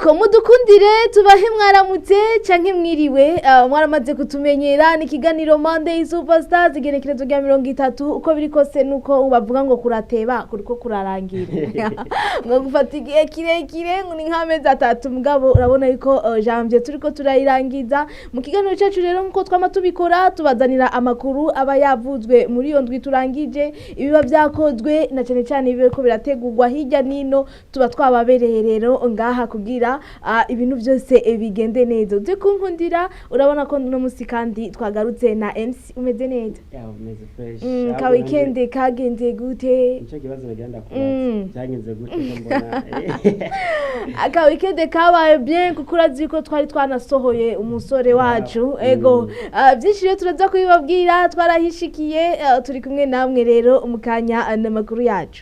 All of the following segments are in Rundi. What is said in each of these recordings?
Nuko mudukundire tubahe mwaramutse canke mwiriwe, mwaramaze kutumenyera. Ni ikiganiro Monday Superstars, igenekerezo rya 30. Uko biri kose nuko bavuga ngo kurateba kuriko kurarangira, ngo gufata igihe kirekire, ngo ni nk'amezi 3, mugabo urabona yuko janvier turiko turayirangiza. Mu kiganiro cacu rero, nkuko twama tubikora, tubazanira amakuru aba yavuzwe muri iyo ndwi turangije, ibiba vyakozwe na cane cane ibiriko birategurwa hirya nino. Tuba twababereye rero ngaha kugira ibintu byose bigende neza. Uze kunkundira, urabona ko uno musi kandi twagarutse na MC. Umeze neza? Yeah, umeze fresh. Ka weekend kagenze gute? Nico kibazo nagira ndakubaza. Byagenze gute ko mbona Aka weekend kabaye bien, kuko urazi ko twari twanasohoye umusore wacu. Ego. Byinshi rero turaza kubibabwira, twarahishikiye, turi kumwe namwe rero mu kanya n'amakuru yacu.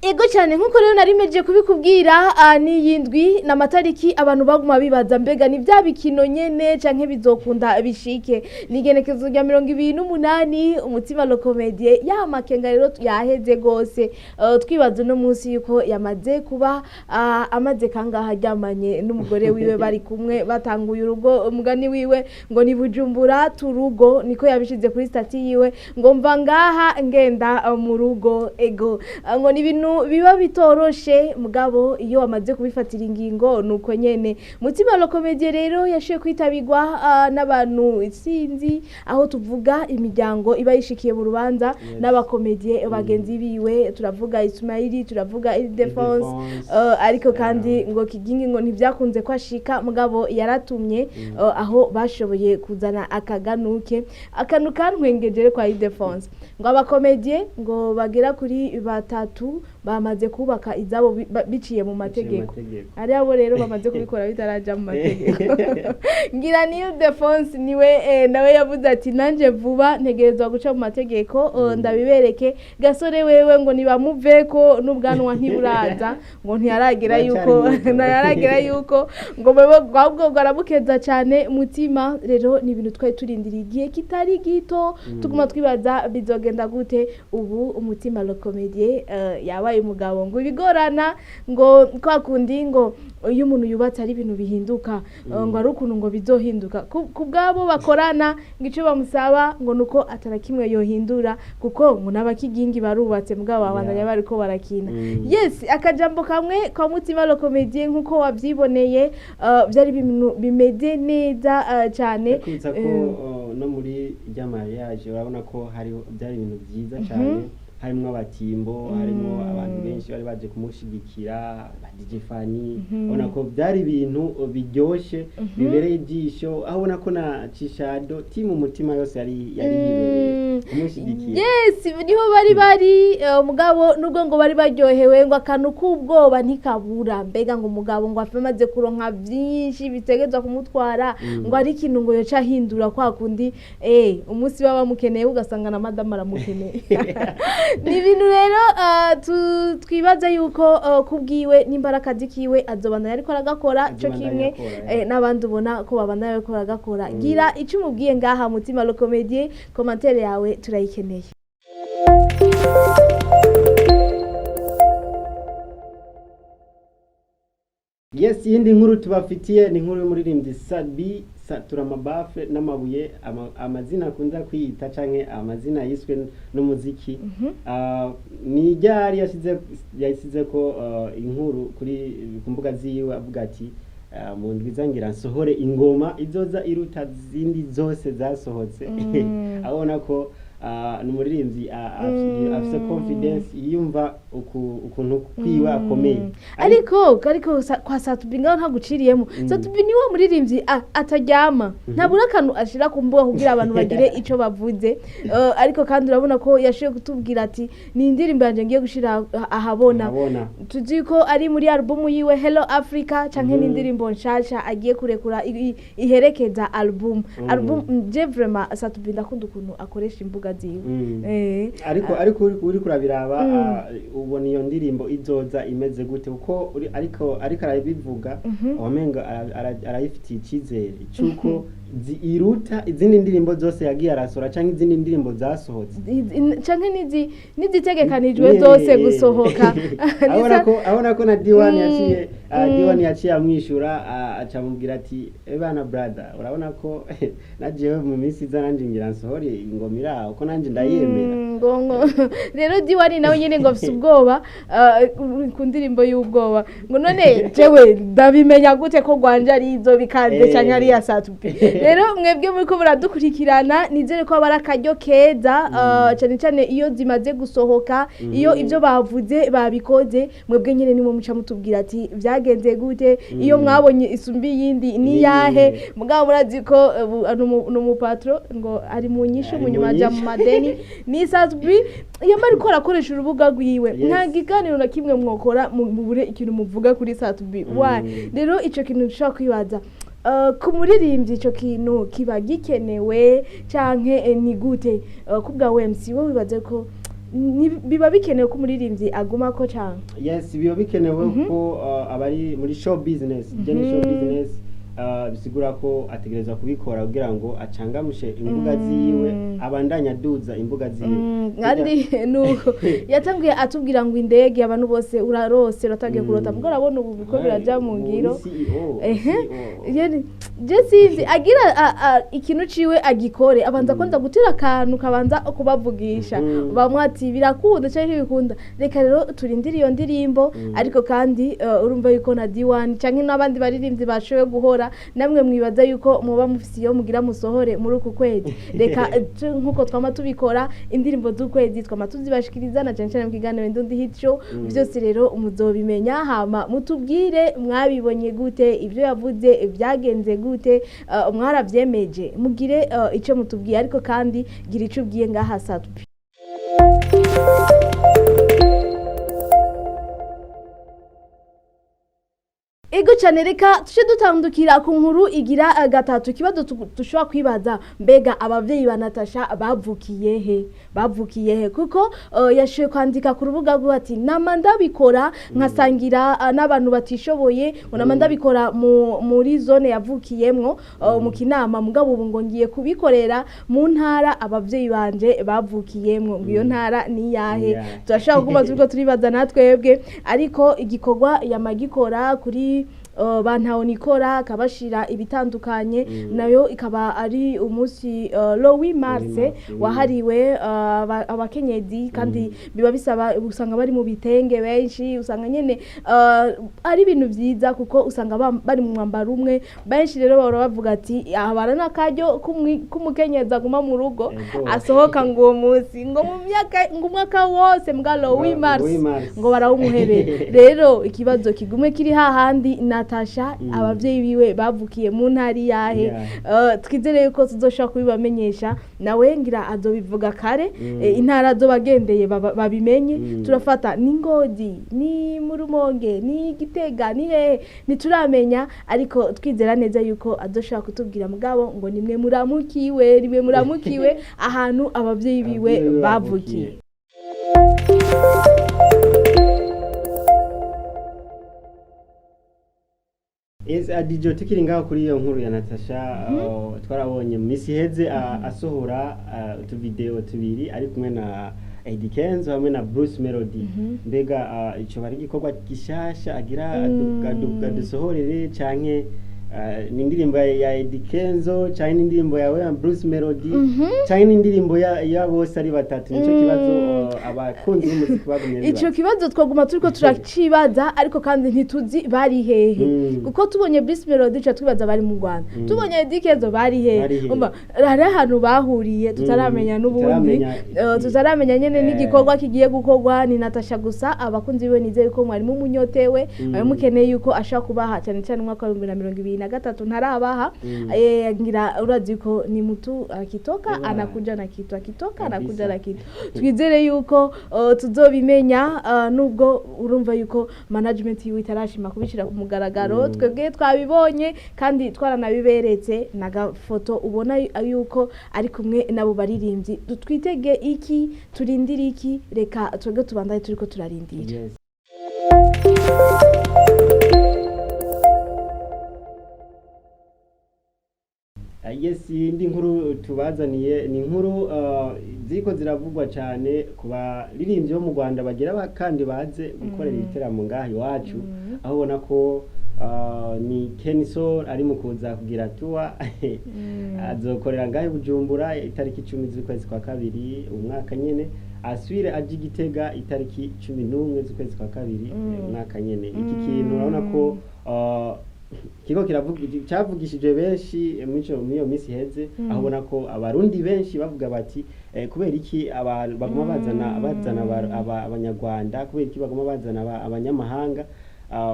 Ego cyane, nkuko rero nari meje kubikubwira, ni yindwi n'amatariki abantu baguma bibaza: mbega ni bya bikino nyene canke bizokunda bishike? Ni igenekerezo rya 28, Umutima le Comédien ya makenga rero yaheze gose. Twibaza uno munsi yuko yamaze kuba amaze kangaha aryamanye n'umugore wiwe, bari kumwe batanguye urugo. Umugani wiwe ngo ni Bujumbura turugo, niko yabishize kuri statut yiwe, ngo mva ngaha ngenda mu rugo. Ego. Ngo ni ibintu biba bitoroshe, mugabo iyo wamaze kubifatira ingingo nuko nyene. Mutima le Comédien rero yashoboye kwitabirwa n'abantu isinzi, aho tuvuga imiryango iba yishikiye mu rubanza n'abakomedie bagenzi biwe, turavuga Ismaili, turavuga Ildefonse. Ildefonse, ariko kandi ngo Kigingi ngo ntivyakunze ko ashika, mugabo yaratumye aho bashoboye kuzana akaganuke. Akantu kantwengeje kwa Ildefonse, ngo abakomedie ngo bagera kuri batatu bamaze kubaka izabo biciye mu mategeko. Mategeko. Ari abo rero bamaze kubikora bitaraja mu mategeko, ngira ni Ildefonse niwe nawe yavuze ati: "Nanje vuba ntegerezwa guca mu mategeko, ndabibereke." Gasore wewe ngo nibamuveko n'ubwanwa ntiburaza, ngo ntiyaragera yuko Buracyari muto. Ntiyaragera yuko ngo bebe, ahubwo ngo aramukeza cyane Mutima. Rero ni ibintu twari turindiriye igihe kitari gito, tuguma twibaza bizogenda gute. Ubu Umutima le Comédien yabaye umugabo, ngo ibigorana ngo kwa kundi ngo iyo umuntu yubatse ari ibintu bihinduka, ngo ari ukuntu ngo bizohinduka ku bwabo bakorana, ngo icyo bamusaba ngo nuko atara kimwe yohindura, kuko ngo n'abakigingi barubatse, mugabo babandanya bariko barakina. Yes, akajambo kamwe kwa Mutima le Comédien, nkuko wavyiboneye, byari ibintu bimeze neza cyane. Ndakwibutsa ko no muri rya mariage urabona ko hariho byari ibintu byiza cyane, harimo abatimbo, harimo abantu benshi bari baje kumushigikira, ba DJ Fani. Urabona ko byari ibintu biryoshe, bibereye ijisho, aho ubona ko na Cishado team Umutima yose yari yibereye kumushyigikira. Yes, niho bari, umugabo nubwo ngo bari baryohewe, ngo akantu k'ubwoba ntikabura. Mbega ngo umugabo ngo afe amaze kuronka byinshi bitegezwa kumutwara, ngo ari ikintu ngo yoca ahindura kwa kundi umunsi baba bamukeneye ugasanga na madamu aramukeneye. Ni ibintu rero twibaza yuko kubwiwe nimba ari akazi kiwe azobandanya ariko aragakora co Azobandanya kimwe akora, n'abandi ubona ko babandanya bariko baragakora. Gira icyo umubwiye ngaha Mutima le Comédien, commentaire yawe turayikeneye. Yes, iyindi nkuru tubafitiye ni inkuru y'umuririmbyi Sabi Satura Amabafe n'amabuye, amazina akunda kwiyita canke amazina yiswe n'umuziki. Ni ryari yasize ko inkuru kuri ku mbuga ziwe, avuga ati: "Mu ndwi ngira nsohore ingoma izoza iruta zindi zose zasohotse." Abona ko ni umuririmbyi afise confidence, yiyumva ukuntu kwiwe akomeye. Ariko kwa Satubi ngaho ntaguciriyemo. Satubi ni wa muririmbyi ataryama, ntabura akantu ashira ku mbuga kugira abantu bagire ico bavuze. Ariko kandi urabona ko yashoboye kutubwira ati: "Ni indirimbo yanje ngiye gushira ahabona." Ahabona. Tuzi ko ari muri album yiwe Hello Africa, canke n'indirimbo nshasha agiye kurekura iherekeza album. Album je vraiment Satubi ndakunda ukuntu akoresha imbuga. mbuga ziwe. Ariko uri kurabiraba, ubona iyo ndirimbo izoza imeze gute? Kuko ariko arabivuga, wamenga arayifitiye icyizere cy'uko iruta izindi ndirimbo zose yagiye arasora canke izindi ndirimbo zasohotse. Canke n'izitegekanijwe zose gusohoka. Abona ko na D1 yaciye, D1 yaciye amwishura, aca amubwira ati: "Ebana brother, urabona ko na jewe mu minsi iza nanje ngira nsohore ingoma iraho, ko nanje ndayemera." Ngo rero D1 nawe nyene ngo afise ubwoba, ku ndirimbo y'ubwoba, ngo none jewe ndabimenya gute ko gwanje ari izo bikanze canke ari iya Sat-B? Rero mwebwe muriko muradukurikirana, nizere ko aba ari akaryo keza, cane cane iyo zimaze gusohoka, iyo ivyo bavuze babikoze, mwebwe nyene nimwe muca mutubwira ati vyagenze gute, iyo mwabonye isumba iyindi ni yahe. Mugabo murazi ko ni umupatro ngo ari mu nyishu, Ari mu mu nyuma aja mu nyishu. madeni. Ni Sat-B iyo ariko arakoresha urubuga rwiwe, nta kiganiro na kimwe mwokora mubure ikintu muvuga kuri Sat-B. Why? Rero ico kintu dushobora kwibaza, ku muririmbyi ico kintu kiba gikenewe canke ni gute? Ku bwa MC, wowe wibaze ko biba bikenewe ko umuririmbyi agumako canke? Yes, biba bikenewe ko abari muri show business, ibyo ni show business, bisigura ko ategerezwa kubikora kugira ngo acangamushe imbuga ziwe, abandanye aduza imbuga ziwe. Kandi nuko yatanguye atubwira ngo indege, abantu bose urarose, uratangiye kurota, mbwo urabona ubu biko biraja mu ngiro. CEO, Ehe. CEO. Yani, je sinzi agira ikintu ciwe agikore, abanza kwanza gutera akantu kabanza kubavugisha, bamwe ati birakunda canke ntibikunda. Reka rero turindire iyo ndirimbo. Ariko kandi urumva yuko na D1 canke n'abandi baririmbyi bashoboye guhora, namwe mwibaza yuko muba mufise iyo mugira musohore muri uku kwezi, reka nkuko twama tubikora, indirimbo z'ukwezi twama tuzibashikiriza na cane cane mu kiganiro Indundi Hit Show. Byose rero muzobimenya, hama mutubwire mwabibonye gute, ibyo yavuze byagenze gute, mwaravyemeje, mugire ico mutubwiye. Ariko kandi gira ico ubwiye ngaha Sat-B. Ego cyane, reka tuje dutandukira ku nkuru igira gatatu. Ikibazo dushobora kwibaza: mbega abavyeyi ba Natasha bavukiye he? Bavukiye he? Kuko yashoboye kwandika ku rubuga rwe ati: "Nama ndabikora nkasangira n'abantu batishoboye", ngo nama ndabikora muri zone yavukiyemwo, mu Kinama, mugabo ubu ngo ngiye kubikorera mu ntara abavyeyi banje bavukiyemwo. Ngo iyo ntara ni iyahe? Iyahe? Turashobora kuguma turiko turibaza natwebwe, ariko igikorwa yamagikora kuri bantaho nikora, akabashira ibitandukanye, nayo ikaba ari umunsi le 8 mars Mars, wahariwe abakenyezi. Kandi biba bisaba, usanga bari mu bitenge benshi, usanga nyene ari ibintu vyiza, kuko usanga bari mu mwambaro umwe benshi. Rero bahora bavuga ati habara n'akaryo k'umukenyezi aguma mu rugo, asohoka ngo uwo munsi, ngo mu myaka, ngo umwaka wose mbwa le 8 mars 8 mars. ngo barawumuhebera. Rero ikibazo kigume kiri hahandi: Natasha, abavyeyi biwe bavukiye mu ntara iyahe? Twizere yuko tuzoshobora kubibamenyesha, nawe ngira azobivuga kare, intara azobagendeye babimenye. Turafata ni Ngozi, ni mu Rumonge, ni Gitega, ni hehe, ntituramenya, ariko twizera neza yuko azoshobora kutubwira. Mugabo ngo nimwe muramukiwe, nimwe muramukiwe ahantu abavyeyi biwe Abavyeyi biwe bavukiye. bavukiye. Yes, Adijo, tukiri ngaho kuri iyo nkuru ya Natasha, twarabonye mu minsi iheze asohora utuvideo tubiri ari kumwe na Eddy Kenzo hamwe na Bruce Melody. Mbega ico bari igikorwa gishasha agira adusohorere, canke ni indirimbo ya Eddy Kenzo, canke ni indirimbo yawe ya Bruce Melody, canke ni indirimbo ya bose ari batatu? Nico kibazo abakunzi b'umuziki bagumye Ico bibaza. kibazo twaguma turiko turacibaza, ariko kandi ntituzi bari hehe, kuko tubonye Bruce Melody tuca twibaza bari mu Rwanda, tubonye Eddy Kenzo bari hehe? Bari hehe? Umva, hari ahantu bahuriye tutaramenya n'ubundi. Tutaramenya. Tutaramenya nyene n'igikorwa kigiye gukorwa ni Natasha gusa. Abakunzi biwe, nizeye ko mwari mumunyotewe, mwari mukeneye yuko ashobora kubaha cyane cyane umwaka wa 2020. 2023 ntarabaha. Ngira urazi ko ni mtu akitoka anakuja na kitu, akitoka anakuja na kitu. Twizere yuko tuzobimenya, nubwo urumva yuko management yiwe itarashima kubishira ku mugaragaro. Twebwe twabibonye kandi twaranabiberetse n'agafoto ubona yuko ari kumwe n'abo baririmbyi. Twitege iki? Turindire iki? Reka twebwe tubandanye turiko turarindira. Yes. Yes, indi nkuru tubazaniye ni inkuru ziriko ziravugwa cyane ku baririmbyi bo mu Rwanda bagira kandi baze gukorera ibiteramo ngaha iwacu, aho ubona ko ni Kenison ari mu kuza kugira tuwa azokorera ngaha i Bujumbura itariki 10 z'ukwezi kwa kabiri umwaka nyene, asubire aje i Gitega itariki 11 z'ukwezi kwa kabiri umwaka nyene. Iki kintu urabona ko kigo kiravuga cyavugishije benshi muri iyo minsi iheze, aho ubona ko abarundi benshi bavuga bati kubera iki abantu baguma bazana abanyarwanda, kubera iki baguma bazana abanyamahanga?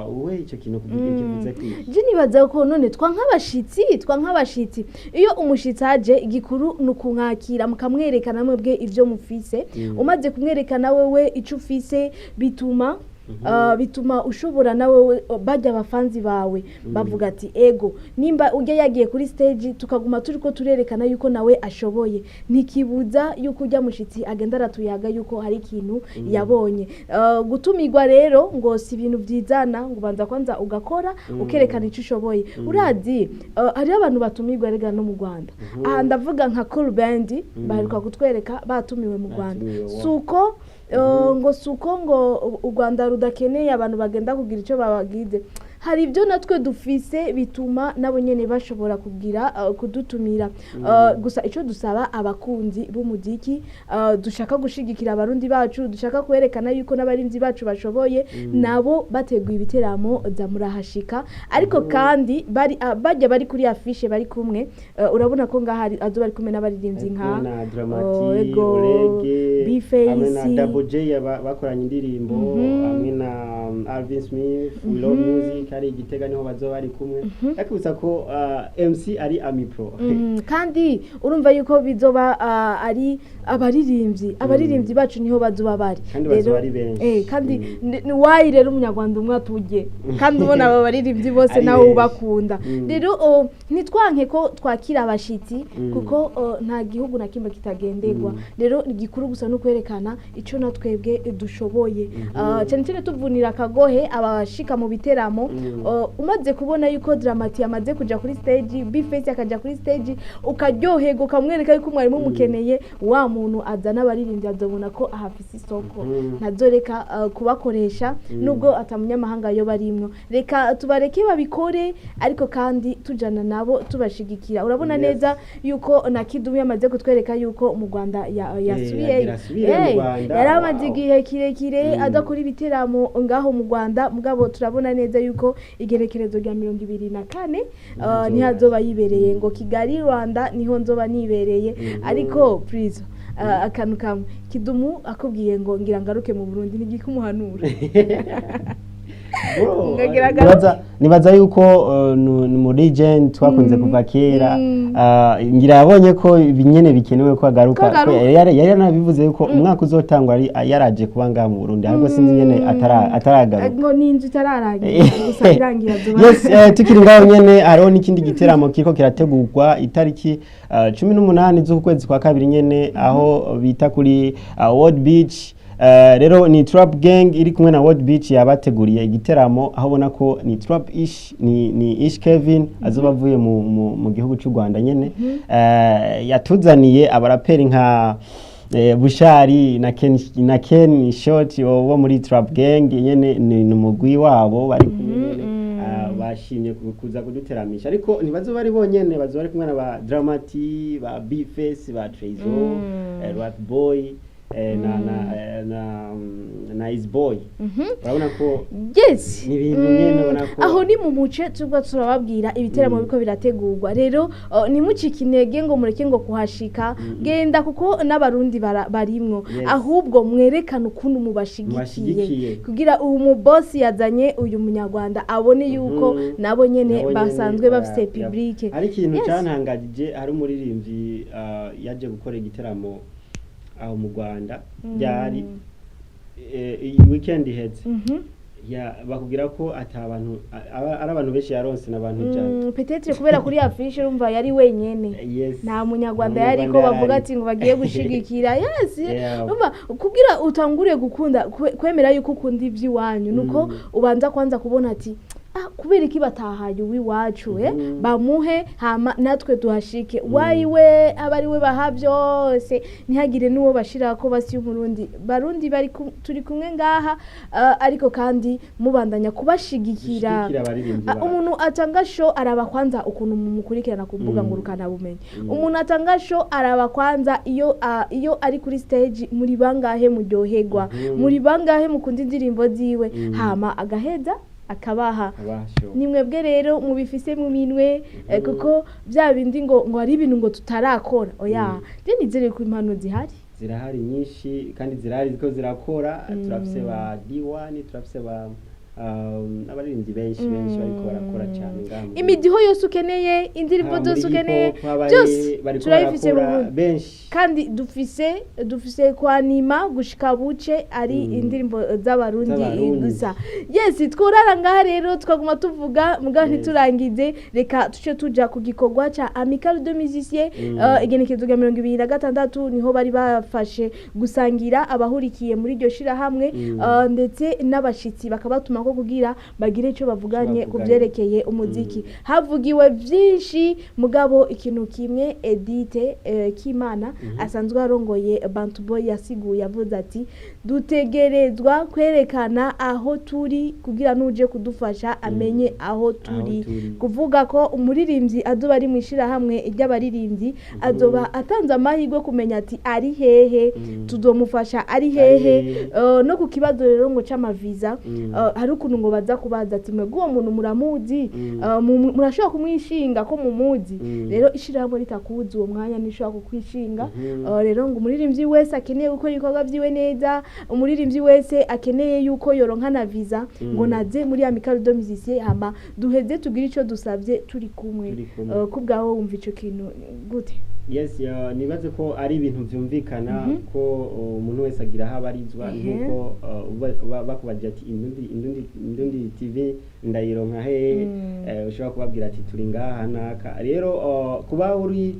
Wowe icyo kintu kivuze kwiki? Je nibaza ko none twa nk'abashitsi, iyo umushitsi aje, igikuru ni ukumwakira mukamwerekana mwebwe ivyo mufise. Umaze kumwerekana wewe ico ufise, bituma bituma ushobora nawe bajya abafanzi bawe bavuga ati ego, nimba ujya yagiye kuri stage, tukaguma turiko turerekana yuko nawe ashoboye, ntikibuza yuko ujya mushitsi agenda aratuyaga yuko hari ikintu yabonye. Gutumirwa rero ngo si ibintu byizana, ngo ubanza kwanza ugakora, ukerekana icyo ushoboye. Urazi hariho abantu batumirwa rega no mu Rwanda. Aha ndavuga nka Cool Band, baheruka kutwereka batumiwe mu Rwanda. Batumiwe, wow. Suko ngo suko ngo u Rwanda rudakeneye abantu bagenda kugira icyo babagize. Hari ibyo natwe dufise bituma nabo nyene bashobora kugira kudutumira. Gusa icyo dusaba abakunzi b'umuziki, dushaka gushigikira abarundi bacu, dushaka kwerekana yuko n'abarimvyi bacu bashoboye, nabo bateguye ibiteramo za murahashika. Ariko kandi bari bajya bari kuri afishe bari kumwe, urabona ko ngaha azo bari kumwe n'abaririmbyi nka kumwe na Dramati, oh, ego, Orege, B-Face, hamwe na Double J bakoranye indirimbo, hamwe na Alvin Smith, We Love Music ari i Gitega niho bazoba bari kumwe. Ariko ko MC ari Ami Pro. Kandi urumva yuko bizoba ari abaririmbyi bacu niho bazoba bari. Kandi bazoba ari benshi. Kandi ni wayi rero umunyarwanda umwe atujye kandi ubona aba baririmbyi bose Ari nawe benshi. ubakunda. Rero ntitwanke ko twakira abashitsi, kuko nta gihugu na kimwe kitagenderwa. Rero igikuru gusa ni ukwerekana icyo na twebwe dushoboye. Cyane cyane tuvunira akagohe abashika mu biteramo. Umaze kubona yuko Dramati yamaze kuja kuri stage, Bface akaja kuri stage, ukaryoherwa ukamwereka yuko mwarimu mukeneye wa muntu azana abaririmbyi, azobona ko ahafise isoko. Ntazoreka kubakoresha nubwo atamunyamahanga yo barimwo. Reka tubareke babikore, ariko kandi tujana nabo tubashigikira. Urabona neza yuko na Kidumu yamaze kutwereka yuko mu Rwanda yasubiyeyo. Agira asubire mu Rwanda, yari amaze wow. igihe kirekire adakora ibiteramo ngaho mu Rwanda, mugabo turabona neza yuko igerekerezo rya 24 Ntihazoba. niho azoba yibereye, ngo Kigali Rwanda niho nzoba nibereye. Ariko please, akantu kamwe, Kidumu akubwiye ngo ngira ngaruke mu Burundi, ntigikumuhanura? Bro, Ngagira nibaza yuko ni mu legend twakunze kuva kera. Ngira yabonye ko ibi nyene bikenewe ko agaruka. Ko agaruka. Ko yari yanabivuze yuko umwaka uzotangwa ari yaraje kuba ngaha mu Burundi, ariko sinzi nyene ataragaruka. Ngo ni inzu itararangira gusa, irangira azoba. Yes, tukiri ngaho nyene hariho n'ikindi giteramo kiriko kirategurwa itariki 18 z'ukwezi kwa kabiri nyene, aho bita kuri World Beach. Rero ni Trap Gang iri kumwe na World Beach yabateguriye igiteramo, aho ubona ko ni Trap Ish, ni Ish Kevin azoba avuye mu gihugu cy'u Rwanda nyene. Yatuzaniye abaraperi nka Bushari na Ken Short wo muri Trap Gang nyene, ni umugwi wabo bari kumwe nyene. Bashimye kuza kuduteramisha, ariko ntibazoba ari bonyene, bazoba bari kumwe na ba Dramati, ba Bface, ba Trezo, Rat Boy. na Easy Boy. Urabona ko ni ibintu nyene ubona ko Aho ni mu muce turiko turababwira ibiteramo biriko birategurwa. Rero ntimucike intege ngo mureke ngo kuhashika, genda kuko n'Abarundi barimwo. Ahubwo mwerekane ukuntu mubashigikiye Mubashigikiye. kugira uwo mubosi yazanye uyu munyarwanda abone yuko nabo nyene Nabo nyene basanzwe bafise public. Hari ikintu cantangajije, hari umuririmbyi yaje gukora igiteramo aho mu Rwanda, ryari iyi weekend iheze. Ya, bakubwira ko ata bantu ari abantu benshi yaronse n'abantu 100. Peut-être kubera kuri affiche urumva yari wenyene. Nta munyarwanda Nta yariko munyarwanda bavuga yarari. ati ngo bagiye gushigikira. Urumva kugira utangure gukunda kwemera yuko ukunda ivy'iwanyu nuko ubanza kwanza kubona ati ah, kubera iki batahaye uw'iwacu, bamuhe hama natwe tuhashike, wayiwe aba ari we baha byose, ntihagire n'uwo bashirako basi y'Umurundi. Barundi bari turi kumwe ngaha, ariko kandi mubandanya kubashigikira. Gushigikira abaririmbyi bacu. Umuntu atanga show araba kwanza ukuntu mumukurikirana ku mbuga ngurukanabumenyi. Umuntu atanga show araba kwanza iyo ari kuri stage muri bangahe muryoherwa, muri bangahe mukunda indirimbo ziwe, hama agaheza akabaha. Abasho. Ni mwebwe rero mubifise mu minwe, kuko bya bindi ngo hari ibintu ngo tutarakora, oya. Je nizere ko impano zihari. Zirahari nyinshi kandi zirahari ziko zirakora. Turafise ba D1, turafise ba abaririmbyi benshi benshi bariko barakora cyane ngaha mu Imidiho yose ukeneye, indirimbo Haba muri zose ukeneye, hip hop, haba byose bariko turabifise mu barakora Burundi. benshi. Kandi dufise kwanima gushika buce ari indirimbo z'Abarundi Z'Abarundi. gusa. Yes, tworara ngaha rero twaguma tuvuga mugabo ntiturangize. Reka tuce tuja ku gikorwa ca Amicale de Musiciens. Igenekerezo rya 26 niho bari bafashe gusangira abahurikiye muri iryo shirahamwe, ndetse n'abashitsi bakabatuma ko kugira bagire ico bavuganye ku bavuganye. vyerekeye umuziki. Havugiwe vyinshi, mugabo ikintu kimwe Edite Kimana asanzwe arongoye Bantu Boy yasiguye avuze ati dutegerezwa kwerekana aho turi kugira nuje kudufasha amenye aho turi. Turi. Kuvuga ko umuririmbyi azoba ari mu ishirahamwe ry'abaririmbyi azoba atanze amahirwe kumenya ati ari hehe, tuzomufasha ari hehe. Hehe. No ku kibazo rero ngo c'amaviza, hari ukuntu ngo baza kubaza ati mwebwe uwo muntu muramuzi? Murashobora kumwishinga ko mumuzi? Rero ishirahamwe ritakuzi uwo mwanya ntishobora kukwishinga. Rero ngo umuririmbyi wese akeneye gukora ibikorwa vyiwe neza, umuririmbyi wese akeneye yuko yoronka na visa, ngo naze muri Amicale de Musiciens hama duheze tugire ico dusavye turi kumwe. Turi kumwe. Kubwawe wumva ico kintu gute? Yes, nibaze ko ari ibintu vyumvikana ko umuntu wese agira aho abarizwa. Nkuko bakubajije ati Indundi TV ndayironka hehe? Ushobora kubabwira ati turi ngaha naka. Rero kuba uri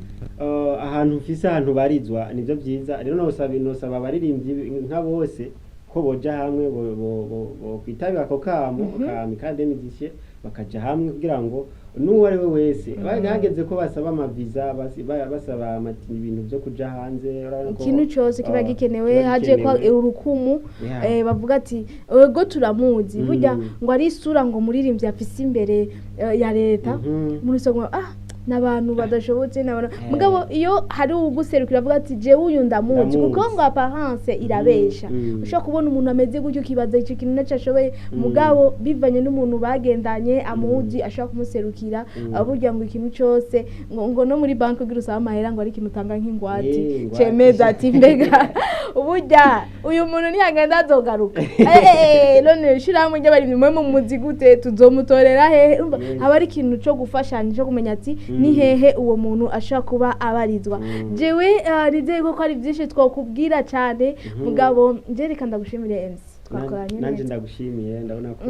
ahantu ufise ahantu barizwa nivyo vyiza. Rero nosaba abaririmbyi nka bose ko boja hamwe, bo kwitabira ako kamo ka Amicale des Musiciens, bakaja hamwe kugira ngo n'uwo ari we wese hageze ko basaba amaviza, basaba ibintu vyo kuja hanze, urabona ko, Ikintu cyose kiba gikenewe kiba haje kwa gikenewe. urukumu, bavuga ati ego turamuzi. Burya ngo ari isura ngo muririmbyi afise imbere ya leta, muri usanga n'abantu badashobotse n'abantu, mugabo iyo hari uwuguserukira avuga ati jewe uyu ndamuzi, Ndamuzi. kuko ngo apparence irabesha. Ushobora kubona umuntu ameze gutyo ukibaza ico kintu naco ashoboye, mugabo bivanye n'umuntu bagendanye amuzi ashobora kumuserukira. Burya ngo ikintu cose ngo no muri banki ugira usaba amahera ngo ari ikintu utanga nk'ingwate Ingwate. cemeza ati mbega burya uyu muntu ntiyagenda azogaruka. None shirahamwe ry'abarimyi mwe mumuzi gute, tuzomutorera hehe? Urumva, haba ari ikintu co gufashanya co kumenya ati ni hehe uwo muntu ashobora kuba abarizwa. Jewe nizeye ko ari byinshi twokubwira cyane, mugabo nje reka ndagushimire MC, twakoranye Nanje neza. Ndagushimiye, ndabona ko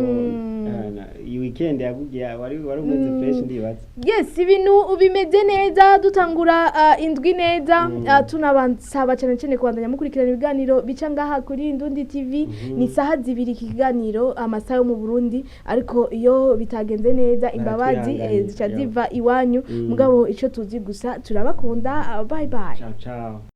iyi weekend yagugiye wari umeze fresh, ndibaza. Yes, ibintu bimeze neza, dutangura indwi neza. Tunabasaba cyane cyane kubandanya mukurikirana ibiganiro bica ngaha kuri Indundi TV. Ni saha 2 iki kiganiro, amasaha yo mu Burundi, ariko iyo bitagenze neza imbabazi Baratwihanganira, zica yeah. ziva iwanyu. Mugabo ico tuzi gusa turabakunda. Bye bye. Ciao ciao.